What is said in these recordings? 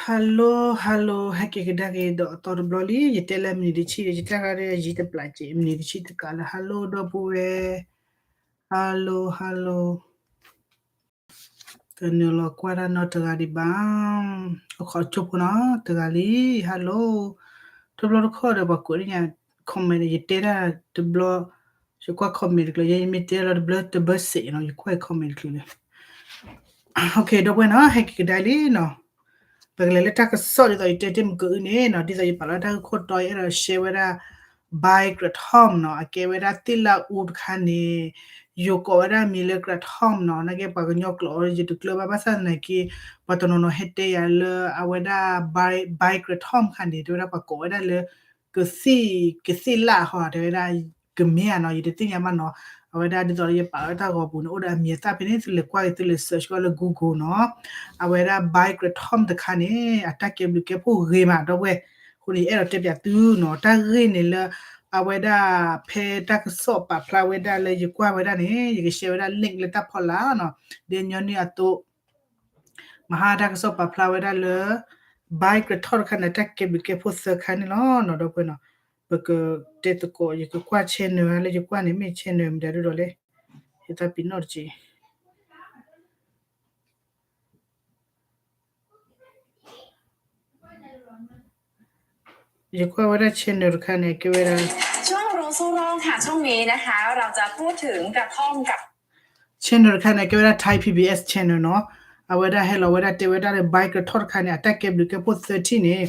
hello hello ဟဲက့ၤကဒါက့ၤဒီးအသီတဘျီလံ ယတဲလၢမနံၤတဆံဒီး ယတဲဂၤဒီးယံာ်တပျးက့ၤ မနံၤတဆံတကးလၢ hello ဒီပုၢ်ဝဲၢ် hello hello ကနုာ်လီၤကွၢ်တၢ်နီတဂၤဒံးဘၣ် အခီၣ်ကၠိဖိနီၤ တဂၤလံ hello တဘျီတခီၣ်ဒီးပှၤကွဲးန့ၢ်ညါ comment ဒီး ယတဲတၢ်တဘျီ ယကွၢ် comment တကျၢၤ ယမ့ၢ်တဲလီၤတဘျီတဘၢစဲးနီၤ ယကွၢ် comment တကျၢၤလၢ okay ဒီပုၢ်ဝဲၢ်နီၤ ဟဲက့ၤကဒါလံနီၤ ပကလဲၤလၢတၢ်ကစီၣ်ဒ်သိးယတဲတ့ၢ်မုၢ်ကအုန့ၣ်နီၤ ဒ်သိးယပာ်လီၤတၢ်ဂ့ၢ်ခိၣ်တီ ယအဲၣ်ဒိး share ဝဲဒၣ် ဘဲးကရထီၣ်နီၤ အကဲဝဲဒၣ်သ့ၣ်လၣ်အူတခါန့ၣ် ယိၤကိးဝဲဒၣ်မံၤလၢ ကရထီၣ်နီၤ နာ်က့ပှၤကညီကျိာ်အီၤ ယတကျၢၤဘၣ် ဘၣ်ဆၣ်သနာ်က့ ပှၤတနီၤနီၤဟဲတဲယၤလၢအဝဲဒၣ် ဘဲးကရထီၣ်တခါန့ၣ် တဲဝဲဒၣ်ပှၤကိးဝဲဒၣ်လၢ ကသ့ၣ် ကသ့ၣ်လၣ်ဟီ တဲဝဲဒၣ် ကမ့ၢ်ဧါနီၤ ယတသ့ၣ်ညါဘၣ်နီၤ အဝဲဒၣ်ဒ်သိးလၢယပာ်လီၤတၢ်ဂီၤပူၤန့ၣ် အိၣ်ဒီးအမံၤအသၣ်ဖဲန့ၣ် သုလဲၤကွၢ်က့ၤ သုလဲၤ search ကွၢ်လၢ Google နီၤ အဝဲဒၣ် ဘဲးကရထီၣ် တခါန့ၣ် အတၢ်ကဲဘျုးကဲဖှိၣ်ဂ့ၤမး ဒီပုၢ်ဝဲၢ် အဃိန့ၣ် ယအဲၣ်ဒိးတဲပၠးသုနီၤ တၢ်ဂ့ၢ်န့ၣ်လၢ အဝဲဒၣ် ဖဲတၢ်ကစီၣ်ပာ်ဖျါဝဲဒၣ်လၢယကွၢ်ဝဲဒၣ်န့ၣ် ယက share ဝဲဒၣ် link လၢတၢ်ဖီလာ်နီၤ ဒ်ညီနုၢ်အသိး မဟါတၢ်ကစီၣ်ပာ်ဖျါဝဲဒၣ်လၢ ဘဲးကရထီၣ်တခါန့ၣ် တၢ်ကဲဘျုးကဲဖှိၣ်သၢခါန့ၣ်လီၤနီၤ ဒီပုၢ်ဝဲၢ်နီၤ ပကတဲသကိး ယကကွၢ် channel လၢယကွၢ်န့ၣ် မ့ၢ် channel မတၤဒ်ဒီးလဲၣ် ယသးပ့ၤနီၣ်တက့ၢ် ယကွၢ်ဝဲဒၣ် channel တခါန့ၣ် ကဲဝဲဒၣ် ช่วงรู้สู้โรคค่ะ ช่วงนี้นะคะ เราจะพูดถึงกระท่อมกับ channel တခါန့ၣ် ကဲဝဲဒၣ် Thai PBS channel နီၤ အဝဲဒၣ်ဟဲလီၤဝဲဒၣ်တဲဝဲဒၣ်လၢ ဘဲးကရထီၣ်တခါန့ၣ် အတၢ်ကဲဘျုးကဲဖှိၣ်သၢထံၣ်န့ၣ်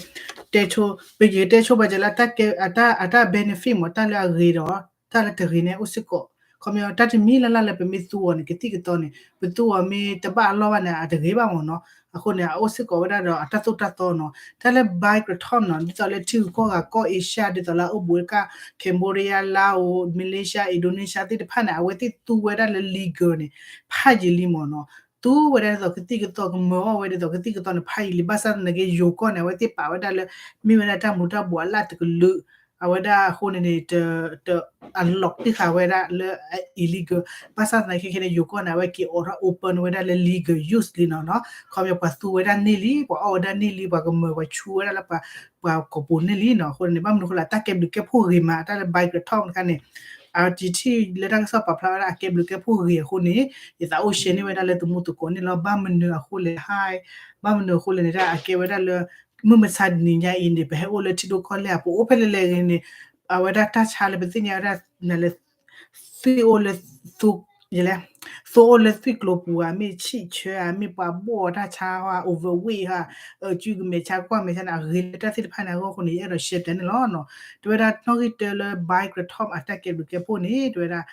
တဲဆိ ပကတဲဆိဘၣ်ကဲလၢ အတၢ် အတၢ် benefit မ့ၢ် တၢ်လၢအဂ့ၤဒီး တၢ်လၢတဂ့ၤန့ၣ် အိၣ်စ့ၢ်ကီး ခီပညီ တၢ်တမံၤလၢ်လၢ်လၢပမ့ၢ်သူအီၤန့ၣ် ကသံၣ်ကသီန့ၣ် ပသူအီၤမ့ၢ်တဘၣ်အလီၢ်ဘၣ်န့ၣ် အတဂ့ၤဘၣ်မ့ၢ်နီၤ အဃိန့ၣ် အအိၣ်စ့ၢ်ကီးဝဲဒၣ်ဒီးအတၢ်သိၣ်တၢ်သီနီၤ တၢ်လၢ ဘဲးကရထီၣ်နီၤ ဒ်သိးလၢထံဂုၤကီၢ်ဂၤကီၢ် Asia ဒ်သိးလၢအအိၣ်ဘူးတခါ Cambodia Laos Malaysia Indonesia သ့ၣ်တဖၣ်န့ၣ် အဝဲသ့ၣ်သူဝဲဒၣ်လၢ legal န့ၣ် ဖးယံာ်လံမ့ၢ်နီၤ သူဝဲဒၣ်ဒ်သိးကသံၣ်ကသီ ကမၢအီၣ်ဝဲဒ်သိးကသံၣ်ကသီန့ၣ် ဖးယံာ်လံ ဘၣ်ဆၣ်သနာ်က့ ယိၤကီၢ်န့ၣ် အဝဲသ့ၣ်ပာ်ဝဲဒၣ်လၢ မ့ၢ်ဝဲဒၣ်တၢ်မူၤတၢ်ဘှီးအလၣ်တကလုာ် အဝဲဒၣ်အဃိန့ၣ်န့ၣ် တ အ lock တံၢ်ဃာ်ဝဲဒၣ်လၢ illegal ဘၣ်ဆၣ်သနာ်က့ခဲန့ၣ် ယိၤကီၢ်န့ၣ် အဝဲက့ၤအိးထီၣ် open ဝဲဒၣ်လၢ legal use လံနီၤနီၤ ခီပညီပှၤသူဝဲဒၣ်န့ၢ်လံ ပှၤအီၣ်ဝဲဒၣ်န့ၢ်လံ ပှၤကမၢပှၤဆူဝဲဒၣ်လၢပှၤ ပှၤကိာ်ပူၤန့ၣ်လံနီၤ အဃိန့ၣ် ဘၣ်မနုၤအဃိလဲၣ် တၢ်ကဲဘျုးကဲဖှိၣ်ဂ့ၤမး တၢ်လၢ ဘဲးကရထီၣ် တခါန့ၣ် အတထံၣ်လၢတၢ်ကစီၣ်ပာ်ဖျါဝဲဒၣ် အကဲဘျုးကဲဖှိၣ်ဂ့ၤအဃိန့ၣ် ယသးအိၣ် share န့ၢ်ဝဲဒၣ်လၢသမူသကိးန့ၣ်လီၤ ဘၣ်မနုၤအဃိလဲၣ် ဟါ ဘၣ်မနုၤအဃိလဲၣ်န့ၣ် တၢ်အကဲဝဲဒၣ်လၢ မုၢ်မဆါတနံၤညါအံၤန့ၣ် ပဟဲအိၣ်လၢထံဒိၣ်ကီၢ်လဲၢ် ပအိၣ်ဖဲလဲၣ်လဲၣ်ဂ့ၤန့ၣ် အဝဲဒၣ်တၢ်ဆါလၢပသ့ၣ်ညါဝဲဒၣ် နလဲၤ သွံၣ်အိၣ်လၢ ယလဲၣ် သိအိၣ်လၢသွံၣ်ကျိၤပူၤဧါ မ့ၢ်ဆံၣ်ဆၢဧါ မ့ၢ်ပှၤဘီၣ်တၢ်ဆါဧါ overweight ဧါ အစုကမဲာ်ဆါကွၢ်မဲာ်ဆါန့ၣ် အဂ့ၤလၢတၢ်သ့ၣ်တဖၣ်န့ၣ်အဂီၢ်အဃိန့ၣ် ယအဲၣ်ဒိး share ပၠးန့ၣ်လီၤနီၤ တဲဝဲဒၣ်နီၣ်ဂံၢ်တၢလၢ ဘဲးကရထီၣ် အတၢ်ကဲဘျုးကဲဖှိၣ်န့ၣ် တဲဝဲဒၣ်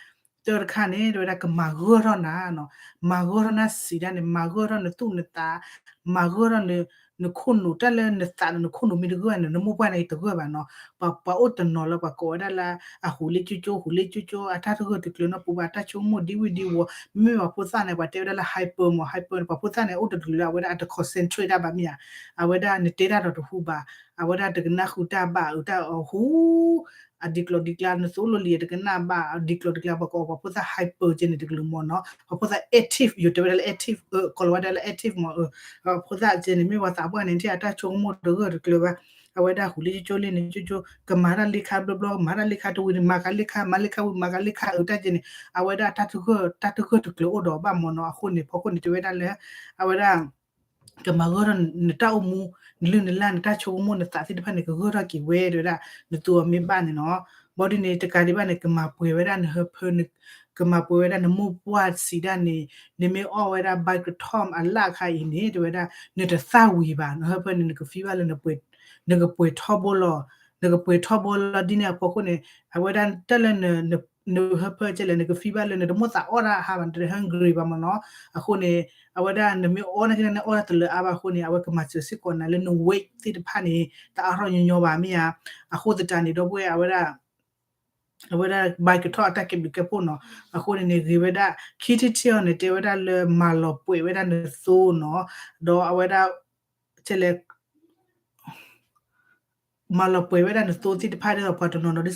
တၢတခါန့ၣ် တဲဝဲဒၣ်ကမၤဂၢၢ်ထီၣ်နၤနီၤ မၤဂၢၢ်ထီၣ်နၤစံးဒၣ်န့ၣ် မၤဂၢၢ်ထီၣ်နသူၣ်နသး မၤဂၢၢ်ထီၣ်န နခိၣ်နူာ် တၢ်လၢနသးဒီးနခိၣ်နူာ်မ့ၢ်တဂၢၢ်န့ၣ် နမိၢ်ပှၢ်န့ၣ်တဂၢၢ်ဘၣ်နီၤ ပှၤ ပှၤအိၣ်တနီၤလၢပှၤကိးဝဲဒၣ်လၢ အဟူးလ့ကၠိကၠိ ဟူးလ့ကၠိကၠိ အတၢ်တဂၢၢ်တကျၢၤနီတပူၤဘၣ် တၢ်ဆိကမိၣ်ဒ်ဝံၤဒ်ဝီၤ မ့မ့ၢ်ပှၤဖိသၣ်န့ၣ် ပှၤတဲဝဲဒၣ်လၢ hyper မ့ၢ် hyper န့ၣ် ပှၤဖိသၣ်န့ၣ် အိၣ်တကျၢၤလၢအဝဲဒၣ်အတ concentrate တၢ်ဘၣ်မ့ၢ်ဧါ အဝဲဒၣ်နတဲတၢ်ဒီးတဟူဘၣ် အဝဲဒၣ်တကနၣ်ဃုာ်တၢ်ဘၣ် အတၢ်အဟူး အဒ်ကျီၢ်ဒ်ကျါ နသိၣ်လိလံၤတကနၣ်ဘၣ် အဒ်ကျီၢ်ဒ်ကျါ ပှၤကိးပှၤဖိသၣ် hyper ကဲန့ၣ်တကလုာ်မ့ၢ်နီၤ ပှၤဖိသၣ် active ယိၤတဲဝဲဒၣ်လၢ active ကိးလီၤဝဲဒၣ်လၢ active မ့ၢ် ပှၤဖိသၣ်ကဲန့ၣ် မ့ၢ်ပှၤသးပှၢ်န့ၣ် ထံၣ်အတၢ်ဆိကမိၣ်တဂၢၢ်တကျၢၤဘၣ် အဝဲဒၣ်ဟူးလ့ကၠိကၠိလ့န့ၣ် ကၠိကၠိ ကမၤတၢ်လ့ခါဘျီဘျီ ကမၤတၢ်လ့ခါတဝံၤန့ၣ် မၤကလ့ခါ မၤလ့ခါဝံၤ မၤကလ့ခါအတၢ်ကဲန့ၣ် အဝဲဒၣ်တၢ်တဂၢၢ် တၢ်တဂၢၢ်တကျၢၤအိၣ်ဒီးဘၣ်မ့ၢ်နီၤ အဃိန့ၣ် ဖီခိၣ်န့ၣ် တဲဝဲဒၣ်လၢ အဝဲဒၣ် ကမၤဂၢၢ်ထီၣ်နတၢ်အိၣ်မူ နလုၢ်နလၢ် နတၢ်ဆိကမိၣ် နသးသ့ၣ်တဖၣ်န့ၣ် ကဂၢၢ်ထီၣ်က့ၤဝဲ တဲဝဲဒၣ် နသူအီၤမ့ၢ်ဘၣ်န့ၣ်နီၤ ဘီဒ်န့ၣ် တကးဒံးဘၣ်န့ၣ် ကမၤပှဲၤဝဲဒၣ်နဟၢဖၢ ကမၤပှဲၤဝဲဒၣ်နမိၢ်ပှၢ်စံးဒၣ်န့ၣ် နမ့ၢ်အီၣ်ဝဲဒၣ် ဘဲးကရထီၣ် အလၢ်ခါအံၤန့ၣ် တဲဝဲဒၣ် နတသၣ်ဝံၤဘၣ် နဟၢဖၢန့ၣ် နက feel ဘၣ်လၢ နကပှဲၤထီဘိလီၤ နကပှဲၤထီဘိလီၤ ဒ်န့ၣ်အဖီခိၣ်န့ၣ် အဝဲဒၣ်တၢ်လၢ နဟၢဖၢကဲလဲၣ် နက feel ဘၣ်လၢ နတမိၣ်သးအီၣ်တၢ်ဟါဘၣ် နတ hungry ဘၣ်မ့ၢ်နီၤ အဃိန့ၣ် အဝဲဒၣ်နမ့ၢ်အီၣ်နာ်က့န့ၣ် နအီၣ်တၢ်တလၢအါဘၣ်အဃိန့ၣ် အဝဲကမၤစၢၤစ့ၢ်ကီးနၤလၢန weight သ့ၣ်တဖၣ်န့ၣ် တအါထီၣ်ညီညီဘၣ်မ့ၢ်ဧါ အဃိသတးန့ၣ် ဒီပုၢ်ဝဲၢ် အဝဲဒၣ် အဝဲဒၣ် ဘဲးကရထီၣ် အတၢ်ကဲဘျုးကဲဖှိၣ်နီၤ အဃိန့ၣ်န့ၣ် ဂ့ၤဝဲဒၣ် ခံထံၣ်တထံၣ်အံၤန့ၣ် တဲဝဲဒၣ်လၢမၤလီၤပှဲၤဝဲဒၣ်နသိနီၤ ဒီးအဝဲဒၣ် ကဲလဲၣ် မၤလီၤပှဲၤဝဲဒၣ်နသိသ့ၣ်တဖၣ်ဒ်သိးပှၤတနီၤနီၤဒ်သိး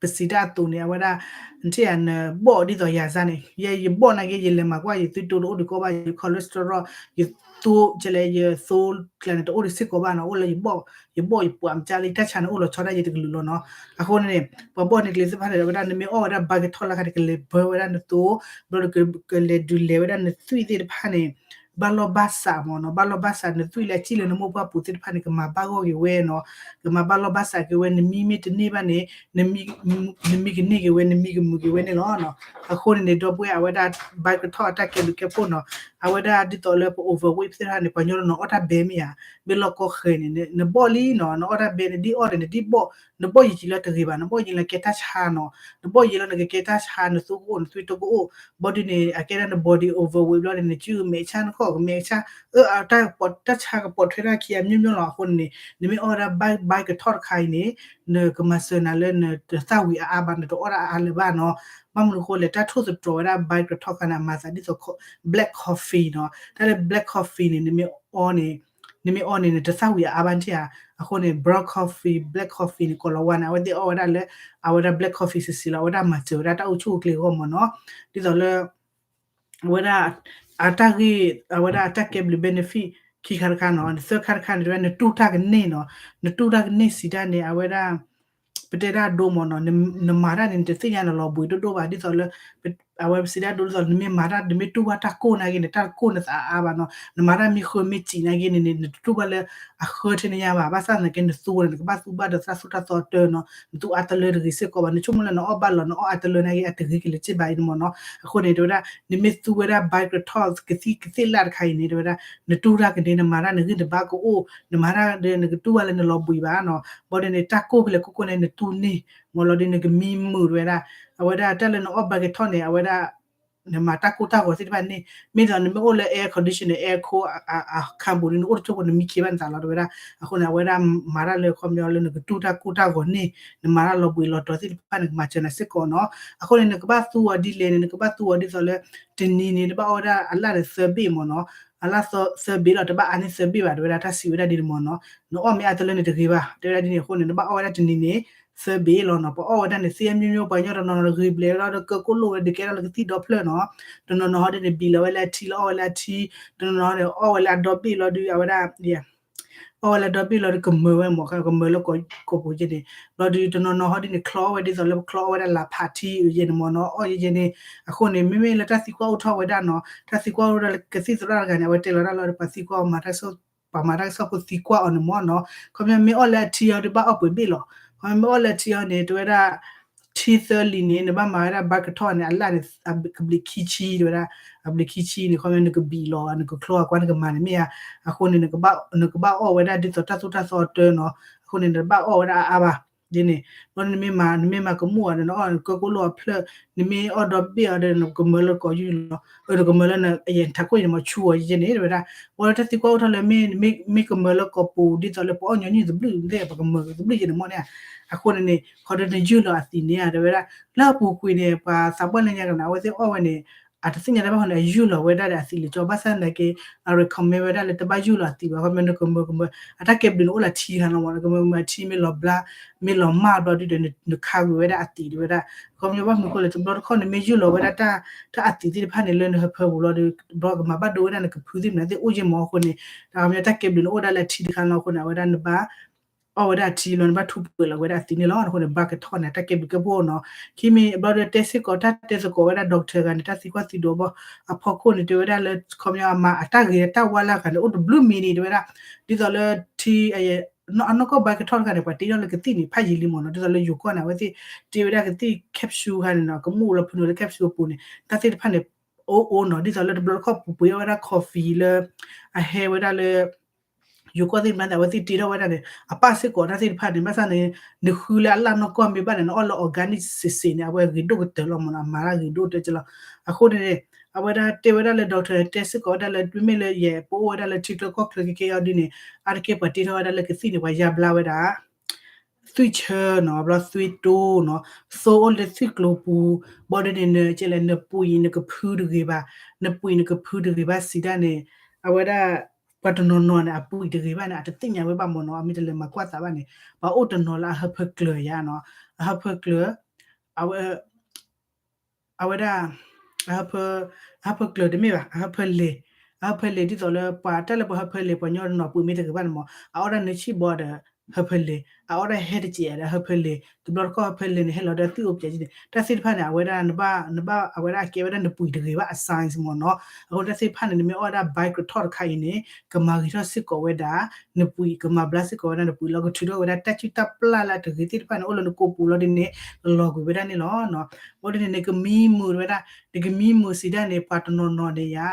ပစံးတၢ်အသိးန့ၣ် အဝဲဒၣ် နထံၣ်ဧါ နဘီၣ်ဒ်သိးယၤစၢ်န့ၣ် ယဲယဘီၣ်နာ်က့ ယလဲၤမၤကွၢ်ယသွံၣ်တိတအိၣ်ဒံးကီဘၣ် ယ cholesterol ယသိကလဲၣ် ယသိကျဲန့ၣ် တအိၣ်ဒံးစ့ၢ်ကီးဘၣ်နီၤ အိၣ်လၢယဘီၣ် ယဘီၣ်ယပှၤမၤကၢ်လံ တၢ်ဆါန့ၣ်အိၣ်လီၤဆီဒၣ်ယတကလုာ်လီၤနီၤ အဃိန့ၣ် ပှၤဘီၣ်န့ၢ်ကျဲသ့ၣ်တဖၣ်န့ၣ် အဝဲဒၣ် နမ့ၢ်အီၣ်ဝဲဒၣ် Biotin လၢခါန့ၣ် ကလဲၤဘၢဝဲဒၣ်နသိ ဘျီဒီး ကလဲၤဒုးလဲၤဝဲဒၣ်နသွံၣ်သ့ၣ်တဖၣ်န့ၣ် ဘၣ်လီၢ်ဘၣ်စးမ့ၢ်နီၤ ဘၣ်လီၢ်ဘၣ်စး နသွံၣ်လၢအစံၣ်လၢနမိၢ်ပှၢ်ပူၤသ့ၣ်တဖၣ်န့ၣ် ကမၤဘၣ်ဂီၢ်က့ၤဝဲနီၤ ကမၤဘၣ်လီၢ်ဘၣ်စးက့ၤဝဲ နမံမ့ၢ်တန့ၢ်ဘၣ်န့ၣ် နမံကန့ၢ်က့ၤဝဲ နမံကမုာ်က့ၤဝဲန့ၣ်လီၤနီၤ အဃိန့ၣ်န့ၣ် ဒီပုၢ်ဝဲၢ် အဝဲဒၣ် Biotin အတၢ်ကဲဘျုးကဲဖှိၣ်နီၤ အဝဲဒၣ်ဒ်သိးလၢပ overweight သ့ၣ်တဖၣ်န့ၣ် ပှၤကညီတနီၤအီၣ်တၢ်ဘဲမ့ၢ်ဧါ မ့ၢ်လီၢ်ကီဃဲၤန့ၣ် နဘီၣ်လံနီၤ နအီၣ်တၢ်ဘဲန့ၣ် ဒ်အီၣ်န့ၣ် နဒ်ဘီၣ် နဘီၣ်ယံာ်လၢတဂ့ၤဘၣ် နဘီၣ်ယံာ်လၢကဲတၢ်ဆါနီၤ နဘီၣ်ယံာ်လၢနကကဲတၢ်ဆါ နသိကအိၣ် နသွံၣ်တိကအိၣ် ဘီဒုန့ၣ် အကဲဒၣ်န body overweight ဘျီန့ၣ် နစုကမဲာ်ဆၣ် နခီၣ်ကမဲာ်ဆၣ် အၢ တၢ်ကပိာ် တၢ်ဆါကပိာ်ထွဲထီၣ်ခံအမျိုးမျိုးလီၤ အဃိန့ၣ်န့ၣ် နမ့ၢ်အီၣ်ဝဲဒၣ် Biotin တခါအံၤန့ၣ် နကမၤစၢၤနၤလၢနတသၣ်ဝံၤအါအါဘၣ် နတအီၣ်ဒၣ်အါအါလၢၤဘၣ်နီၤ ဘၣ်မနုၤအဃိလဲၣ် တၢ်ထိၣ်သတြီၤဝဲဒၣ် Biotin ခါန့ၣ် အမၤသးဒ်သိး black coffee နီၤ တၢ်လၢ black coffee န့ၣ် နမ့ၢ်အီန့ၣ် နမ့ၢ်အီန့ၣ် နတသၣ်ဝံၤအါအါဘၣ်န့ၣ်ဧါ အဃိန့ၣ် brown coffee, black coffee န့ၣ် ကိးလီၤဝါန့ၣ် အဝဲသ့ၣ်အီၣ်ဝဲဒၣ်လၢ အဝဲဒၣ် black coffee စံးစံးလီၤ အဝဲဒၣ်မၤစၢၤဝဲဒၣ်တၢ်အိၣ်ဆူၣ်အိၣ်ချ့အဂီၢ်မ့ၢ်နီၤ ဒ်သိးလၢ အဝဲဒၣ် အတၢ်ဂ့ၢ် အဝဲဒၣ်အတၢ်ကဲဘျုး benefit ခံခါတခါနီၤ သၢခါတခါန့ၣ် တဝဲ နတူၢ်တၢ်ကန့ၢ်နီၤ နတူၢ်တၢ်ကန့ၢ်စံးတၢ်န့ၣ် အဝဲဒၣ် ပတဲဒၣ်အဒိမ့ၢ်နီၤ နမၤတၢ်န့ၣ် နတသ့ၣ်ညါနလီၤဘှံးဒိၣ်ဒိၣ်ဘၣ် ဒ်သိးလၢ အဝဲပစံးဒၣ်ဒိဒ်သိး နမ့ၢ်မၤတၢ် နမ့ၢ်တူၢ်ဘၣ်တၢ်ကိၢ်နာ်က့န့ၣ် တၢ်ကိၢ်နသးအါအါဘၣ်နီၤ နမၤတၢ်မ့ၢ်ဃၢမ့ၢ်စံးနာ်က့န့ၣ်န့ၣ် နတတူၢ်ဘၣ်လၢ အဃၢထဲန့ၣ်ညါဘၣ် ဘၣ်ဆၣ်သနာ်က့ နသူန့ၣ် နကဘၣ်သူဘၣ်ဒီးတၢ်သိၣ်တၢ်သီအတၢနီၤ နသူအါတလၢတဂ့ၤစ့ၢ်ကီးဘၣ် နဆိကမိၣ်လၢနအီၣ်ဘၣ်လီၤ နအီၣ်အါတလၢနာ်က့ အတဂ့ၤကလၢၤစ့ၢ်ဘၣ်အံၤန့ၣ်မ့ၢ်နီၤ အဃိန့ၣ် တဝဲဒၣ် နမ့ၢ်သူဝဲဒၣ် Biotin ကသံၣ်ကသ့ၣ်လၢ်တခါအံၤန့ၣ် တဝဲဒၣ် နတူၢ်တၢ်ကန့ၢ် နမၤတၢ်နဂံၢ်နဘါကအိၣ် နမၤတၢ်ဒီး နကတူၢ်ဘၣ်လၢနလီၤဘှံးဘၣ်နီၤ ဘၣ်ဒီးန့ၣ် တၢ်ကိၢ်ဖဲလဲၣ်ကိၢ်ကိၢ်န့ၣ် နတူၢ်န့ၢ် မ့ၢ်လီၤဒီးနကမံမုာ်တဝဲဒၣ် အဝဲဒၣ်တၢ်လၢနအီၣ် Biotin န့ၣ် အဝဲဒၣ် နမၤတၢ်ကိၢ်တၢ်ဂီၤသ့ၣ်တဖၣ်န့ၣ် မ့ၢ်သိးနမ့ၢ်အိၣ်လၢ air condition န့ၣ် airco အခါပူၤန့ၣ် နအိၣ်တဆိကမိၣ် နမံခ့ဘၣ်နသးလီၤ တဝဲဒၣ် အဃိန့ၣ် အဝဲဒၣ်မၤတၢ်လၢခီပညီလၢနကတူၢ်တၢ်ကိၢ်တၢ်ဂီၤန့ၣ် နမၤတၢ်လီၤဘှံးလီၤတီၤသ့ၣ်တဖၣ်န့ၣ် ကမၤစၢၤနၤစ့ၢ်ကီးနီၤ အဃိန့ၣ် နကဘၣ်သူအီၤဒ်လဲၣ်န့ၣ် နကဘၣ်သူအီၤဒ်သိးလၢ တနံၤန့ၣ် နဘၣ်အီၣ်ဝဲဒၣ်အလၢ်န့ၣ်သၢဘ့ၣ်မ့ၢ်နီၤ အလၢ်သၢဘ့ၣ်လီၤ တဘၣ်အါန့ၢ်သၢဘ့ၣ်ဘၣ် တဝဲဒၣ်တၢ်စံးဝဲဒၣ်ဒ်န့ၣ်မ့ၢ်နီၤ နအီၣ်မ့ၢ်အါတလၢန့ၣ်တဂ့ၤဘၣ် တဝဲဒၣ်ဒ်န့ၣ်အဃိန့ၣ် နဘၣ်အီၣ်ဝဲဒၣ်တနံၤန့ၣ် သၢဘ့ၣ်လီၤနီၤ ပှၤအီၣ်ဝဲဒၣ်န့ၣ် သ့ၣ်အမျိုးမျိုး ပှၤကညီတနီၤနီၤဂ့ၤဘျဲးလီၤဒီး ကၢကိၣ်လိၣ်ဝဲဒၣ် ကဲထီၣ်လၢကသံၣ်ဒီဖျၢၣ်နီၤ တနီၤနီၤဟီဒ်န့ၣ် ဘံၣ်လီၤဝဲလၢအထံလီၤ အီၣ်ဝဲလၢအထံ တနီၤနီၤဟီဒ်န့ၣ် ဘံၣ်လီၤဝဲလၢအဒီဘ့ၣ်လီၤဒီး အဝဲဒၣ် အီၣ်ဝဲလၢဒီဘ့ၣ်လီၤဒီးကမၢဝဲမ့ၢ် ကမၢလၢကိာ်ပူၤယဲန့ၣ် ဘျီဒီးတနီၤနီၤဟီဒ်န့ၣ် ချီအီၣ်ဝဲဒ်သိးလၢပချီအီၣ်ဝဲဒၣ်လၢဖးထံ ယဲန့ၣ်မ့ၢ်နီၤ အီၣ်ယဲန့ၣ် အဃိန့ၣ် မ့မ့ၢ်လၢတၢ်သံကွၢ်အိၣ်ထီၣ်ဝဲဒၣ်နီၤ တၢ်သံကွၢ်အိၣ်ထီၣ်လၢကသံၣ်သရၣ်တဂၤန့ၣ် အဝဲတဲလီၤဒၣ်လီၤဒီး ပှၤသံကွၢ်အီၤမၤတၢ် ပှၤမၤတၢ်ကစီၣ်ဖိသံကွၢ်အီၤန့ၣ်မ့ၢ်နီၤ ခီပညီမ့ၢ်အီၣ်လၢအထံအီၤဒီးဘၣ်အီၣ်ပှဲၤဘ့ၣ်လီၤ ခီပညီမ့ၢ်အီၣ်လၢအထံအီၤန့ၣ် တဝဲဒၣ် ထံသၢလံၤန့ၣ် နဘၣ်မၤဝဲဒၣ် ဘါကထီၣ်န့ၣ် အလၢ်န့ၣ် ကဘျံးခံဆံ တဝဲဒၣ် အဘျံးခံဆံန့ၣ် ခီပညီနကဘံၣ်လီၤ နကချီအကွၢ်နကမၤန့ၣ်မ့ၢ်ဧါ အဃိန့ၣ် နကဘၣ်အီၣ်ဝဲဒၣ်ဒ်သိးတၢ်သိၣ်တၢ်သီအတၢနီၤ အဃိန့ၣ် နတဘၣ်အီၣ်ဝဲဒၣ်အါအါဘၣ် ဒ်န့ၣ် ဘျီနမ့ၢ်မၤ နမ့ၢ်မၤကမူၣ်အီၤန့ၣ် နအီၣ်နကၢကိၣ်လိၣ်အဖျၢၣ် နမ့ၢ်အီၣ်ဒီဘ့ၣ်အီၤဒီး နကမၢလၢကိာ်ယူၢ်လီၤ နကမၢလၢန အယဲၢ်ထးခိၣ်အံၤန့ၣ် မ့ၢ်ဆူအီၤယဲန့ၣ် တဝဲဒၣ် ဝဲလၢတၢ်သံကွၢ်အိၣ်ထီၣ်လၢ မ့ၢ် မ့ၢ်ကမၢလၢကိာ်ပူၤ ဒ်သိးလၢပအီၣ်ညီနုၢ်တဘျုး ပကမၢတဘျုးယဲန့ၣ်မ့ၢ်န့ၣ် အဃိန့ၣ်န့ၣ် ခီဒီးနယူၢ်လီၤအသံးန့ၣ် တဝဲဒၣ် လၢအပူၤကွံာ်န့ၣ် ပှၤသးပှၢ်လၢညါကနၤ အဝဲသ့ၣ်အီၣ်ဝဲန့ၣ် အတသ့ၣ်ညါတၢ်ဘၣ်ဃိန့ၣ် အယူၢ်လီၤဝဲဒၣ်ဒီးအသံးလံာ်ကၠီ ဘၣ်ဆၣ်သနာ်က့ အ recommend ဝဲဒၣ်လၢတဘၣ်ယူၢ်လီၤအသံးဘၣ် ခီပညီနကမၢကမၢ အတၢ်ကဲဘျုးန့ၣ်အိၣ်လၢထံခါလီၤမ့ၢ် နကမၢကမၢထံမ့ၢ်လီၤဘျါ မ့ၢ်လီၤမၢ်ဘျီဒုဒီး နခါကွံာ်ဝဲဒၣ်အသံးတဝဲဒၣ် ခီပညီဘၣ်မနုၤအဃိလဲၣ် တဘျီတခီၣ်နမ့ၢ်ယူၢ်လီၤဝဲဒၣ်တၢ် တၢ်အသံးသ့ၣ်တဖၣ်န့ၣ် လၢနဟၢဖၢပူၤလီၤဒီး တဘျီကမၤဘၣ်ဒိဝဲဒၣ်နကဖုသ့ၣ်မနုၤသ့ၣ်အိၣ်ယဲၢ်မ့ၢ်အဃိန့ၣ် တၢ်ခီပညီတၢ်ကဲဘျုးန့ၣ်အိၣ်ဝဲဒၣ်လၢထံတခါလီၤအဃိန့ၣ် အဝဲဒၣ်နဘၣ် အီၣ်ဝဲဒၣ်အထံလီၤ နဘၣ်ထူပှဲၤလီၤဝဲဒၣ်အသံးန့ၣ်လီၤ အဃိန့ၣ် ဘါကထီၣ်န့ၣ် တၢ်ကဲဘျုးကဲဖှိၣ်နီၤ ခံမံၤဘျီဒီးတဲစ့ၢ်ကီး တၢ်တဲသကိးဝဲဒၣ် doctor ဂၤန့ၣ် တၢ်သံကွၢ်သံဒိးဘီ အဖီခိၣ်န့ၣ် တဲဝဲဒၣ်လၢ ခီပညီအမၤအတၢ်ဂ့ၤတၢ်ဝါလၢအဂၤန့ၣ် အိၣ်တဘျုးမံၤန့ၣ် တဲဝဲဒၣ် ဒ်သိးလၢထံ အနီၢ်ကီၢ်ဘါကထီၣ်တခါန့ၣ် ပှၤတ့ထီၣ်လၢကသံၣ်န့ၣ် ဖးယံာ်လံမ့ၢ်နီၤ ဒ်သိးလၢယိၤကီၢ်န့ၣ် အဝဲသ့ၣ်တ့ဝဲဒၣ်ကသံၣ် capsule တခါန့ၣ်နီၤ ကမူၣ်လီၤဖုန့ၣ်လၢ capsule အပူၤန့ၣ် တၢ်သ့ၣ်တဖၣ်န့ၣ် အိၣ်အိၣ်နီၤ ဒ်သိးလၢတဘျီတခီၣ်ပူၤပှ့ၤအီၣ်ဝဲဒၣ် coffee လၢ အဟဲဝဲဒၣ်လၢ ယိၤကီၢ်သ့ၣ်တဖၣ်န့ၣ် အဝဲသ့ၣ်တ့ထီၣ်ဝဲဒၣ်န့ၣ် အပၣ်စ့ၢ်ကီးတၢ်သ့ၣ်တဖၣ်န့ၣ် ဘၣ်ဆၣ်န့ၣ် နဃုလၢအလၢ်နီၢ်ကီၢ်မ့ၢ်ဘၣ်န့ၣ် နအီၣ်လၢ organic စ့ၢ်စ့ၢ်န့ၣ် အဝဲဂ့ၤဒိၣ်ကတၢၢ်လီၤမ့ၢ်နီၤ အမၤတၢ်ဂ့ၤဒိၣ်တဲကလီၤ အဃိန့ၣ် အဝဲဒၣ်တဲဝဲဒၣ်လၢ doctor တဲစ့ၢ်ကီးဝဲဒၣ်လၢ မ့မ့ၢ်လၢယဲၢ် ပအိၣ်ဝဲဒၣ်လၢထံချၢကီၢ်ချၢခဲခဲအံၤဒ်န့ၣ် အါတက့ၢ်ပှၤတ့ထီၣ်ဝဲဒၣ်လၢကသံၣ်န့ၣ် ပှၤယါဘျါဝဲဒၣ် သွံၣ်ဆၢနီၤ ဘျီသွံၣ်တိနီၤ သိအိၣ်လၢသွံၣ်ကျိၤပူၤ ဘၣ်ဒီးန့ၣ် နကလဲၣ် နပှံာ်နကဖုတဂ့ၤဘၣ် နပှံာ်နကဖုတဂ့ၤဘၣ်စံးတၢ်န့ၣ် အဝဲဒၣ် ပှၤတနီၤနီၤန့ၣ် အပှံၤတဂ့ၤဘၣ်န့ၣ် အတသ့ၣ်ညါဝဲဘၣ်မ့ၢ်နီၤ, အမ့ၢ်တလဲၤမၤကွၢ်သးဘၣ်န့ၣ် ပှၤအိၣ်တနီၤလၢအဟၢဖၢကျၢၤယါနီၤ, အဟၢဖၢကျၢၤ အဝဲ အဝဲဒၣ် အဟၢဖၢ အဟၢဖၢကျၢၤတမ့ၢ်ဘၣ်, အဟၢဖၢလ့ၤ, အဟၢဖၢလ့ၤဒ်သိးလၢပှၤတၢ်လၢပှၤဟၢဖၢလ့ၤ ပှၤညီတနီၤပှံၤမ့ၢ်တဂ့ၤဘၣ်န့ၣ်မ့ၢ် အအီၣ်ဒၣ်နၢဆံၣ်ဘီဒီး ဟၢဖၢလ့ၤ, အအီၣ်ဒၣ်ဟဲတစဲးဒီးဟၢဖၢလ့ၤ, တဘျီတခီၣ်ဟၢဖၢလ့ၤန့ၣ် ဟဲလီၤဒီးသွံၣ်အိၣ်ပျဲးန့ၣ် တၢ်သ့ၣ်တဖၣ်န့ၣ် အဝဲဒၣ်နဘၣ် နဘၣ် အဝဲဒၣ်ကဲဝဲဒၣ်နပှံၤတဂ့ၤဘၣ်အ signs မ့ၢ်နီၤ, အဃိတၢ်သ့၁ၣ်န့ၣ် နမ့ၢ်အီၣ်ဝဲဒၣ် Bicrotol တခါအံၤန့ၣ် ကမၤဂ့ၤထီၣ်စ့ၢ်ကီးဝဲဒၣ် နပှံၤ ကမၤဘျါစ့ၢ်ကီးဝဲဒၣ်နပှံၤလီၤ, ကထုးထီၣ်ဝဲဒၣ်တၢ်စုၣ်တၢ်ပျၢ်လၢအတဂ့ၤသ့ၣ်တဖၣ်န့ၣ် အိၣ်လၢနကိာ်ပူၤလီၤဒ်န့ၣ် လီၤကွံာ်ဝဲဒၣ်န့ၣ်လီၤ. ဘၣ်ဒ်န့ၣ် နကမံမုာ်ဝဲဒၣ် နကမံမုာ်စံးဒၣ်န့ၣ် ပှၤတနီၤနီၤန့ၣ်ယါ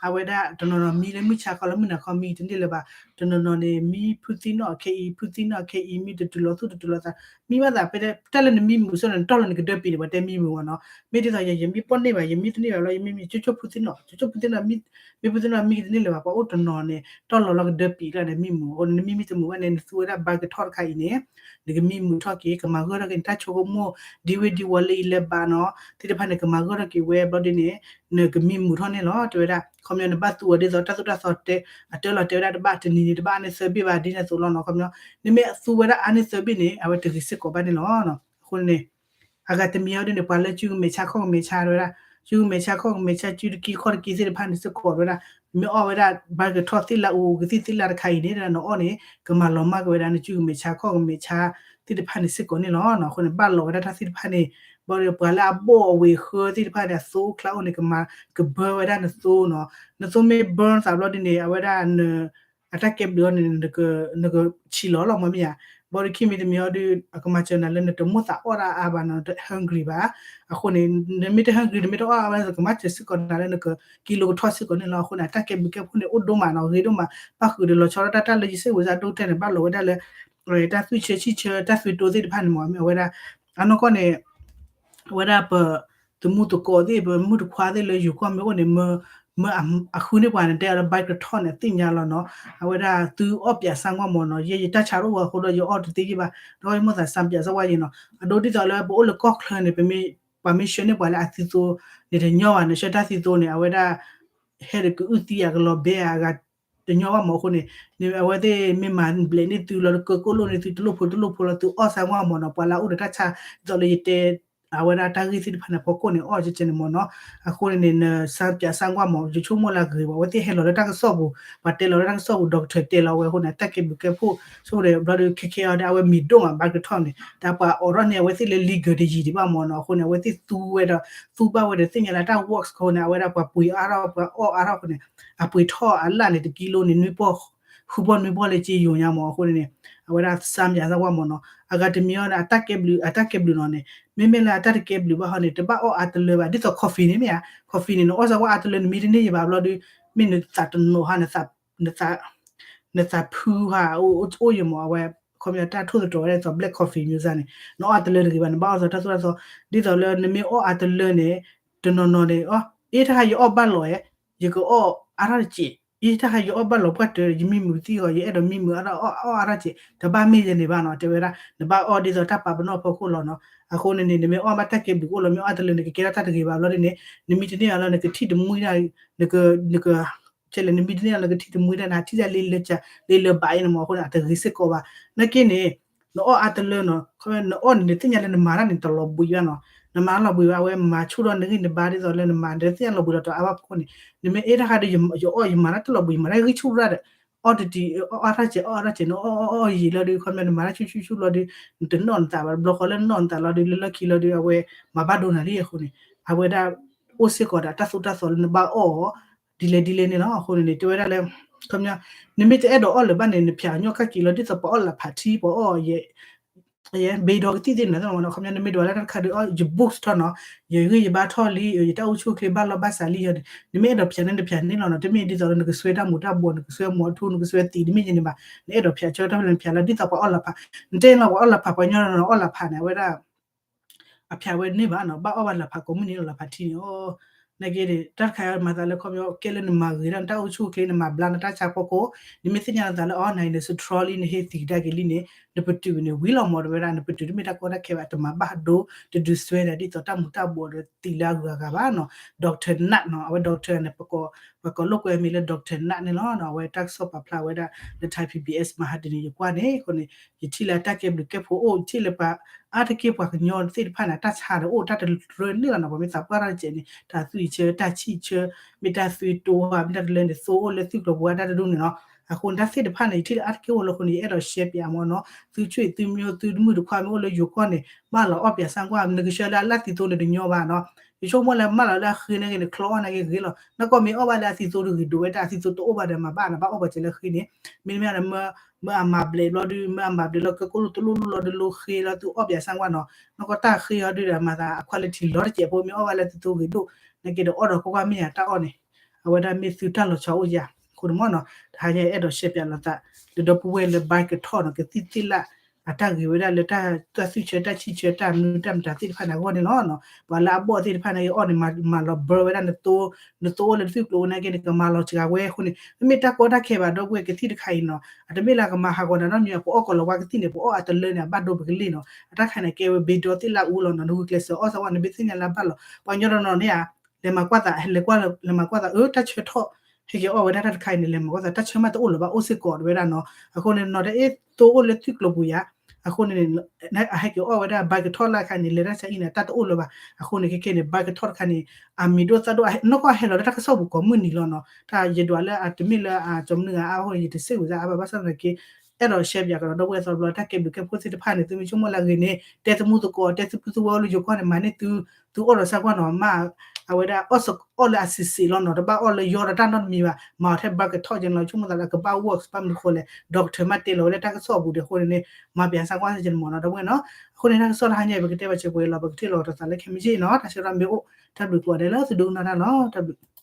အဝဲဒၣ်တနီၤနီၤမံလၢမုၢ်ဆါခီလၢမုၢ်နၤခီမံတန့ၢ်လၢၤဘၣ်, တနီၤနီၤန့ၣ် မံဖုသံနီၣ်ခဲအံၤ ဖုသံနီၣ်ခဲအံၤ မံတတုၤလီၤသူၣ်တတုၤလီၤသး မံဘၣ်သးဖဲ တၢ်လၢနမံမုာ်ဆိန့ၣ် နတီၢ်လီၤနကဒၢပံၤန့ၣ် ပှၤတဲမံမုာ်ဝဲနီၤ, မ့ၢ်ဒ်သိးယၤ ယမံပီၣ်န့ၢ်ဘၣ် ယမံတန့ၢ်ဘၣ်ဘျီ ယမံမံ ကၠိကၠိဖုသံနီၣ် ကၠိကၠိဖုသံနီၣ် မံကတန့ၢ်လၢၤဘၣ် ပှၤအိၣ်တနီၤန့ၣ် တီၢ်လီၤလီၤကဒၢပံၤလၢနမံမုာ် အဃိန့ၣ် နမံမံတမုာ်ဘၣ်န့ၣ် နသူဝဲဒၣ် Bicrotol တခါအံၤန့ၣ် နကမံမုာ်ထီၣ်က့ၤ ကမၤဂၢၢ်ထီၣ်က့ၤ နတၢ်ဆိကမိၣ် ဒ်ဝ့ၢ်ဒ်ဝီၤလၢအံၤလၢဘၣ်နီၤ သ့ၣ်တဖၣ်န့ၣ် ကမၤဂၢၢ်ထီၣ်က့ၤဝဲဘျီဒ်န့ၣ် နကမံမုာ်ထီၣ်န့ၣ်လီၤ တဲဝဲဒၣ် ခီပညီနဘၣ်သူအီၤဒ်သိးတၢ်သိၣ်တၢ်သီတဲ အတၢ်လီၤတဲဝဲဒၣ်တဘၣ်တနံၤန့ၣ် တဘၣ်အါန့ၢ်သၢဘ့ၣ်ဘၣ် ဒ်န့ၣ်အသိးလီၤနီၤ ခီပညီ နမ့ၢ်သူဝဲဒၣ်အါန့ၢ်သၢဘ့ၣ်န့ၣ် အဝဲတဂ့ၤစ့ၢ်ကီးဘၣ်န့ၣ်လီၤ. အဃိန့ၣ် အဂၤတမံၤအီၤဒ်န့ၣ် ပှၤလၢစုကမဲာ်ဆါခီၣ်ကမဲာ်ဆါဝဲဒၣ် စုကမဲာ်ဆါခီၣ်ကမဲာ်ဆါ စုတက့ခီၣ်တက့သ့ၣ်တဖၣ်န့ၣ်စ့ၢ်ကီးဝဲဒၣ် မ့ၢ်အီၣ်ဝဲဒၣ် Bicrotol သ့ၣ်လၢအအိၣ်ကသံၣ်သ့ၣ်လၢတခါအံၤန့ၣ် နအီၣ်န့ၣ် ကမၤလီၤမၢ်က့ၤဝဲဒၣ်နစုကမဲာ်ဆါခီၣ်ကမဲာ်ဆါသ့ၣ်တဖၣ်န့ၣ်စ့ၢ်ကီးန့ၣ်လီၤ. အဃိန့ၣ် ဘၣ်လီၤဝဲဒၣ်တၢ်သ့ၣ်တဖၣ်န့ၣ် ဘၣ်ဒီးပှၤလၢအဘီၣ်အဝ့ၤဃၢသ့ၣ်တဖၣ်န့ၣ် အသိအိၣ်ချါအိၣ်န့ၣ် ကမၤကဘၢဝဲဒၣ်နသိနီၤ နသိမ့ၢ် burn သးဘျီဒ်န့ၣ် အဝဲဒၣ် အတၢ်ကဲဘျုးအီၤန့ၣ် နကဆံးလီၤလီၤမ့ၢ်မ့ၢ်ဧါ ဘၣ်ဒီးခံမံၤတမံၤအီၤဒုး အကမၤစၢၤနၤလၢနတမိၣ်သးအီၣ်ဒၣ်အါဘၣ်နီၤ တ hungry ဘၣ် အဃိန့ၣ် နမ့ၢ်တ hungry နမ့ၢ်တအီၣ်အါဘၣ် ကမၤစၢၤစ့ၢ်ကီးနၤလၢနက ကံလိကထီၣ်စ့ၢ်ကီးန့ၣ်လီၤ. အဃိန့ၣ် အတၢ်ကဲဘျုးကဲဖှိၣ်န့ၣ် အိၣ်ဒိၣ်မးနီၤ ဂ့ၤဒိၣ်မး ဘၣ်ဃုာ်ဒီးလီၤဆီဒၣ်တၢ် တၢ်လၢယစ့ၢ်ဝဲစ့ၢ်ဒိၣ်တဲာ်န့ၣ် ဘၣ်လီၤဝဲဒၣ်လၢ တၢ်သွံၣ်ဆၢဆံၣ်ဆၢ တၢ်သွံၣ်တိသ့ၣ်တဖၣ်န့ၣ်မ့ၢ် မ့ၢ်အဝဲဒၣ် အနီၢ်ကီၢ်န့ၣ် အဝဲဒၣ်ပ သမူသကိးသ့ၣ် ပမုၣ်တခွါသ့ၣ်လၢယိၤကီၢ်မ့ၢ်အိၣ်န့ၣ် မ့ၢ်အဃုန့ၢ်ပှၤန့ၣ် တဲအီၤလၢ Bicrotol န့ၣ် သ့ၣ်ညါလီၤနီၤ အဝဲဒၣ်သုအီၣ်ပၠးစၢ်ကွၢ်မ့ၢ်နီၤ ယဲယတၢ်ဆါတအိၣ်အဃိဒီး ယအီၣ်တသ့ယ့ၢ်ဘၣ် ဒီးယမိၣ်သးစၢ်ပၠးစၢ်ကွၢ်ယ့ၤနီၤ အဒိဒ်သိးလၢပအိၣ်လၢကီၢ်ချၢန့ၣ် ပမ့ၢ် ပှၤမ့ၢ်ဆှၢန့ၢ်ပှၤလၢအသံသိန့ၣ် တညီဘၣ်န့ၣ် ဆှၢတၢ်သံသိန့ၣ် အဝဲဒၣ် ဟဲဒီးကအုၣ်သံအကလီၤဘဲအဂၤ တညီဘၣ်မ့ၢ်အဃိန့ၣ် အဝဲသ့ၣ်မ့ၢ်မၤဘျဲးန့ၢ်သုလီၤ ကကိၣ်လိၣ်န့ၢ်သုတလိၣ်ဖိတလိၣ်ဖိလီၤ သုအီၣ်စၢ်ကွၢ်မ့ၢ်နီၤ ပှၤလၢအအိၣ်ဒီးတၢ်ဆါ ဒ်သိးလၢယတဲ အဝဲဒၣ်တၢ်ဂ့ၢ်သ့ၣ်တဖၣ်န့ၣ် ဖီခိၣ်န့ၣ် အီၣ်ကဲကဲန့ၣ်မ့ၢ်နီၤ အဃိန့ၣ်န့ၣ် နစၢ်ပၠးစၢ်ကွၢ်မ့ၢ် ယဆိကမိၣ်လၢအဂ့ၤဘၣ် အဝဲသ့ၣ်ဟဲလီၤလၢတၢ်ကစီၣ်ပူၤ ပှၤတဲလီၤလၢတၢ်ကစီၣ်ပူၤ doctor တဲလီၤဝဲအဃိန့ၣ် တၢ်ကဲဘျုးကဲဖှိၣ် ဆိကမိၣ်ဒီး ဘျီဒီးခဲခဲအီၤဒီး အဝဲမံၤဒိၣ်မး Bicrotol န့ၣ် တၢ်ပှၤအိးထီၣ်န့ၢ် အဝဲသ့ၣ်လၢ legal တယံၤဒံးဘၣ်မ့ၢ်နီၤ အဃိန့ၣ် အဝဲသ့ၣ်သူဝဲဒီး သူဘၣ်ဝဲဒီးသ့ၣ်ညါလၢတၢ် works အဃိန့ၣ် အဝဲဒၣ်ပှၤပှ့ၤအါထီၣ် ပှၤအီၣ်အါထီၣ်အဃိန့ၣ် အပှ့ၤထီၣ်အလၣ်န့ၣ် တကံလိန့ၣ် နွံပီၢ် ဃုပီၢ်နွံပီၢ်လၢက့ယိၤညါမ့ၢ်အဃိန့ၣ် အဝဲဒၣ်စၢ်ပၠးစၢ်ကွၢ်မ့ၢ်နီၤ အဂၤတမံၤအီၤန့ၣ် အတၢ်ကဲဘျုး အတၢ်ကဲဘျုးနီၤန့ၣ် မ့မ့ၢ်လၢအတၢ်တကဲဘျုးဘၣ်ဟီန့ၣ် တဘၣ်အီၣ်အါတလၢဘၣ် ဒ်သိး coffee န့ၣ်မ့ၢ်ဧါ coffee န့ၣ် နအီၣ်စၢ်ကွၢ်အါတလၢ နမံတန့ၢ်ယံၤဘၣ်ဘျီဒီး မ့ၢ်နသးတနီၤဟါ နသး နသးဖုဟး အိၣ်ယမး အဝဲ ခီပညီတၢ်ထိၣ်သတြီၤဝဲဒၣ်သိး black coffee မံၤစၢ်န့ၣ် နအီၣ်အါတလၢတဂ့ၤဘၣ် နဘၣ်အီၣ်သိးတၢ်သိၣ်တၢ်သီ ဒ်သိးလၢနမ့ၢ်အီၣ်အါတလၢန့ၣ် တနီၤနီၤန့ၣ် အီ အ့ တၢ်ခါယအီၣ်ဘၣ်လီၤဧဲ ယကအီၣ်အါထီၣ်တစဲး အ့ တၢ်ခါယအီၣ်ဘၣ်လီၤပှၢ်တၢၢ် ယမံမုာ်သံအီၤ ယအဲၣ်ဒိးမံမုာ်အါထီၣ်အီၣ်အါထီၣ်တစဲး တဘၣ်မ့ၢ်ယဲန့ၣ်ဘၣ်နီၤ တဲဝဲဒၣ် နဘၣ်အီၣ်ဒ်သိးတၢ်ပာ်ပနီၣ်ဖီခိၣ်လီၤနီၤ အဃိန့ၣ်န့ၣ် နမ့ၢ်အီၣ်ဘၣ်တၢ်ကဲဘျုးကအိၣ်လီၤ မ့ၢ်အီၣ်အါတလၢန့ၣ် ကကဲထီၣ်တၢ်တဂ့ၤဘၣ်ဘျီဒ်န့ၣ် နမံတန့ၢ်အီၤလၢနကထံၣ်တမှံတၢ် နက နက ကဲလဲၣ် နမံတန့ၢ်အီၤလၢကထံၣ်တမှံတၢ် နထံၣ်တၢ်လံလၢက လံလၢဘၣ်အံၤန့ၣ်မ့ၢ်အဃိန့ၣ် အတဂ့ၤစ့ၢ်ကီးဘၣ် နာ်က့န့ၣ် နအီၣ်အါတလၢနီၤ ခီပညီနအီၣ်န့ၣ် နသ့ၣ်ညါလၢနမၤတၢ်န့ၣ် တလီၤဘှံးဘၣ်နီၤ နမၤလီၤဘှံးဘၣ် အဝဲမၤဆူၣ်ထီၣ်နဂံၢ်နဘါဒ်သိးလၢနမၤ နသ့ၣ်ညါလီၤဘှံးလီၤတီၤအါဘၣ်ဖီခိၣ်န့ၣ် နမ့ၢ်အဲၣ်တၢ်ခါဒီး ယအီၣ်ယမၤတၢ်တလီၤဘှံး ယမၤတၢ်ဂံၢ်ဆူၣ်ရၣ်ဒီး အီၣ်တတံၤ အီၣ်အါထီၣ်စဲး အီၣ်အါထီၣ်စဲး နအီၣ်အီၣ်အီၣ်ယံာ်လီၤဒီး ခီပညီနမၤတၢ်ဆူၣ်ဆူၣ်ဆူၣ်လီၤဒီး နတနီၣ်နသးဘၣ် တဘျီဃီလၢနနီၣ်နသးလီၤဒီး လၢလီၢ်ခံလီၤဒီး အဝဲမၤဘၣ်ဒိနၤလံအဃိန့ၣ် အဝဲဒၣ် အိၣ်စ့ၢ်ကီးဒီးတၢ်သိၣ်တၢ်သီလၢနဘၣ်အီၣ် ဒ်လဲၣ်ဒ်လဲၣ်န့ၣ်လီၤ. အဃိန့ၣ်န့ၣ် တဲဝဲဒၣ်လၢ ခီပညီ နမ့ၢ်တအဲၣ်ဒိးအီၣ်လၢၤဘၣ်န့ၣ် နဖၠးညီကၣ်က့ၤလီၤ ဒ်သိးပှၤအီၣ်လၢဖးထံ ပှၤအီၣ် ယဲ ယဲ ဘ့ဒီကသံၣ်သ့ၣ်န့ၣ် ခီပညီ နမ့ၢ်ဒွးလၢတၢ်တခါဒီး ယ boost ထီၣ်နီၤ ယဂံၢ်ယဘါထီၣ်လံ ယတၢ်အိၣ်ဆူၣ်အိၣ်ချ့ဘၣ်လီၢ်ဘၣ်စးလံယၤန့ၣ် နမ့ၢ်အဲၣ်ဒိးဖၠးန့ၣ် နဖၠးန့ၣ်လီၤနီၤ တမ့ၢ်ဒ်သိးလၢနကစွဲတၢ်မူၤတၢ်ဘှီး နကစွဲမီၤထူ နကစွဲသံး တမ့ၢ်ယဲန့ၣ်ဘၣ် နအဲၣ်ဒိးဖၠးဆၢတၢ်ဖဲလဲၣ် နဖၠးလီၤ ဒ်သိးပှၤအီၣ်လၢဖး နတဲလီၤ ပှၤအီၣ်လၢဖး ပှၤညီနီၤ အီၣ်လၢဖးန့ၣ် အဝဲဒၣ် အဖၠးဝဲန့ၢ်ဘၣ်နီၤ ဘၣ်အီၣ်ဘၣ်လၢဖးကိးမုၢ်နံၤ လၢဖးထံန့ၣ် နာ်က့ဒီး တၢ်တခါမၤသးလၢခီပညီ ကဲလၢနမၤဂ့ၤဒၣ်နတၢ်အိၣ်ဆူၣ်အိၣ်ချ့ နမၤဘျါနတၢ်ဆါဖီခိၣ် နမ့ၢ်သ့ၣ်ညါလီၤသးလၢ အီ နၤအံၤန့ၣ် စထြီလံ နဟ့ၣ်သံးကဒါက့ၤလံန့ၣ် နပတုာ်န့ၣ် ဝံၤလီၤမၢ် တဲဝဲဒၣ် နပတုာ်တမ့ၢ်တၢ်ကီတၢ်ခဲဘၣ် တမၤဘၣ်ဒိ တဒုးစွဲဒၣ်ဒ်သိးတၢ်မူၤတၢ်ဘှီးဒီးသံလၢအဂုၤအဂၤဘၣ်နီၤ. Doctor Nat နီၤ အဝဲ doctor န့ၣ် ပှၤကိးလိာ်ကွဲမံၤလၢ Doctor Nat န့ၣ်လီၤ. အဝဲတၢ်ကစီၣ်ပာ်ဖျါဝဲဒၣ်လၢ Thai PBS မဟါတနံၤ ယကွၢ်န့ၣ် အဃိန့ၣ် ယထံၣ်လၢတၢ်ကဲဘျုးကဲဖှိၣ်အိၣ် ယထံၣ်လၢပှၤအါတက့ၢ်ပှၤကညီသ့ၣ်တဖၣ်န့ၣ် တၢ်ဆါဒီးအိၣ် တၢ်တရၢန့ၣ်လီၤနီၤ. ပှၤမ့ၢ်သးပှၢ်တၢ်တစဲးန့ၣ် တၢ်သွံၣ်ဆၢ တၢ်ဆံၣ်ဆၢ မ့ၢ်တၢ်သွံၣ်တိဝါ မ့ၢ်တၢ်တလၢန့ၣ် သိအိၣ်လၢသွံၣ်ကျိၤပူၤဝဲဒၣ်တဒူၣ်န့ၣ်လီၤ. အဃိန့ၣ် တၢ်သ့ၣ်တဖၣ်န့ၣ် ယထံၣ်လၢအါတက့ၢ်အိၣ်လၢအဃိန့ၣ် ယအဲၣ်ဒိးရှဲပၠးမၢ်နီၤ သုဆွေသုမျိုး သုတမုၣ်တခွါမ့ၢ်အိၣ်လၢယိၤကီၢ်န့ၣ် မၢလီၤအီၣ်ပၠးဆၣ်ကွၢ် နကဆှၢလၢအလၢ်သံသိန့ၣ်တညီဘၣ်နီၤ. ယဆိကမိၣ်လၢမၢလီၤလၢအဃ့န့ၣ်ဂ့ၤန့ၣ် ချီအီၣ်န့ၣ်ဂ့ၤဂ့ၤလီၤ. နကီၢ်မ့ၢ်အီၣ်ဘၣ်လၢအသံသိတဂ့ၤဒိးဝဲဒၣ်အသံသိတအိၣ်ဘၣ်ဒီးမၤဘၣ်နီၤ ဘၣ်အီၣ်ပှၤစဲးလၢအဃ့န့ၣ် မ့တမ့ၢ်ဒီး မ့ၢ်အမၤဘျဲးဘျီဒုး မ့ၢ်အမၤဘျဲးလီၤ ကကိၣ်လိၣ်တလိၣ်လိၣ်လီၤဒုး လိဃ့လီၤ သုအီၣ်ပၠးဆၣ်ကွၢ်နီၤ. နကီၢ်တၢ်ဃ့အီၤဒုးဒီး မၤသးအ quality လီၤတစဲးဖိ မ့ၢ်အီၣ်ဘၣ်လၢသံသိဂ့ၤဒိၣ် နက့ၤဒီးအီၣ်ဒီးကွၢ်ကွၢ်မ့ၢ်ယၤတၢ်အီၣ်န့ၣ် အဝဲဒၣ်မ့ၢ်သုတၢ်လီၤဆီအိၣ်ယၤ အဃိန့ၣ်မၢ်နီၤ တဟါညါအဲၣ်ဒိးရှဲပၠးလိာ်သး လၢဒီပုၢ်ဝဲၢ်လၢ ဘါကထီၣ် နီၤ ကသံၣ်သ့ၣ်လၣ် အတၢ်ဂ့ၤဝဲဒၣ်လၢတၢ်သွံၣ်ဆၢတၢ်ဆံၣ်ဆၢတၢ်မနုၤတၢ်မတၤသ့ၣ်တဖၣ်န့ၣ်အဂီၢ်န့ၣ်လီၤ. ပှၤလၢအဘီၣ်သ့ၣ်တဖၣ်န့ၣ် အီၣ်န့ၣ် မၤလီၤဘၢဝဲဒၣ်နသိ နသိအိၣ်လၢသွံၣ်ကျိၤဝဲန့ၣ်က့န့ၣ် ကမၤလီၤစှၤဝဲအဃိန့ၣ် မ့မ့ၢ်တၢ်ကီတၢ်ခဲဘၣ် ဒီပုၢ်ဝဲၢ်ကသံၣ်တခါအံၤနီၤ အတမ့ၢ်လၢကမၤဟးဂီၤနၤနီတမံၤ ပအီၣ်ကီးလီၤဝါကသံၣ်န့ၣ် ပအီၣ်အတလၢန့ၣ် အဘၣ်ဒိပကလ့ၢ်နီၤ အတၢ်ခါန့ၣ် ကဲဝဲဘ့ဒီသ့ၣ်လၣ်အူလီၤနီၤ နဂုာ်ကျဲးစၢးအီၣ်စၢ်ဝဲ နမ့ၢ်သ့ၣ်ညါလၢအဘၣ်လီၤ ပှၤကညီတနီၤန့ၣ်ဧါ လဲၤမၤကွၢ်သး လဲၤကွၢ် လဲၤမၤကွၢ်သး အၢ တၢ်ဆၢထီၣ် ဟဲက့ၤအီၣ်ဝဲဒၣ်တၢ်တခါအံၤန့ၣ် လဲၤမၤကွၢ်သး တၢ်ဆၢမးတအိၣ်လၢၤဘၣ် အိၣ်စ့ၢ်ကီးတဲဝဲဒၣ်နီၤ အဃိန့ၣ် နီၤတအဲၣ်သိအိၣ်လၢသွံၣ်ကျိၤပူၤယၤ အဃိန့ၣ် အဟဲက့ၤအီၣ်ဝဲဒၣ် ဘါကထီၣ်လၢအခါန့ၣ် လဲၤတၢ်ဆါအံၤန့ၣ် တၢ်တအိၣ်လၢၤဘၣ် အဃိန့ၣ် ခဲကဲန့ၣ် ဘါကထီၣ်တခါန့ၣ် အမံၤဒိၣ်သၣ်ဒိၣ် နီၢ်ကီၢ်ဟဲလီၤလၢတၢ်ကစီၣ်ပူၤကိးမုၢ်နံၤလီၤနီၤ တၢ်ယဒွးလၢအတမ့ၢ်လၢအကီမနုၤဂၤအါအဃိန့ၣ် ယတစ့ၢ်ဝံၤသးအါဘၣ် ဘၣ်ဆၣ်သနာ်က့ အဲၣ်ဒိးရှဲပၠးကဒီးဒီပုၢ်ဝဲၢ်သီတဘျီ တၢ်ကဲဘျုးကဲဖှိၣ်သ့ၣ်တဖၣ်န့ၣ် သုမ့ၢ်ဆိကမိၣ်လၢအဂ့ၤန့ၣ် တဲသုမူသကိး တဲသုပုၢ်သုဝဲၢ်အိၣ်လၢယိၤကီၢ်န့ၣ် မၤန့ၢ်သု သုအီၣ်ဒီးဆၣ်ကွၢ်နီၤ မ့ၢ်အဝဲဒၣ် အီၣ်လၢအစံးစံးလီၤနီၤ တဘၣ်အီၣ်လၢယီဒီးတၢ်နီတမံၤဘၣ် မၤအီၤထဲ ဘါကထီၣ်ကဲန့ၣ်လီၤ ဆိကမိၣ်သးလၢကဘၣ် works ဘၣ်မနုၤဃိလဲၣ် doctor မ့ၢ်တဲလီၤဝဲလၢတၢ်ကစီၣ်အပူၤဒံး အဃိန့ၣ်န့ၣ် မၤပၠးဆၣ်ကွၢ်ကဲန့ၣ်မ့ၢ်နီၤ ဒီပုၢ်ဝဲၢ်နီၤ အဃိန့ၣ် တၢ်ကစီၣ်တဟါညါအံၤ ပကတဲဘၣ်စဲးပှဲၤလီၤ ပကထံၣ်လိာ်ကဒီးသးလၢခဲမုၢ်ဆ့ၣ်နီၤ တၢ်ဆၢကတီၢ်မ့ၢ်အိၣ် တၢ်ဘျုးကိးဂၤဒဲးလၢသုဒိကနၣ်တၢ်လီၤ တၢ်ဘျုး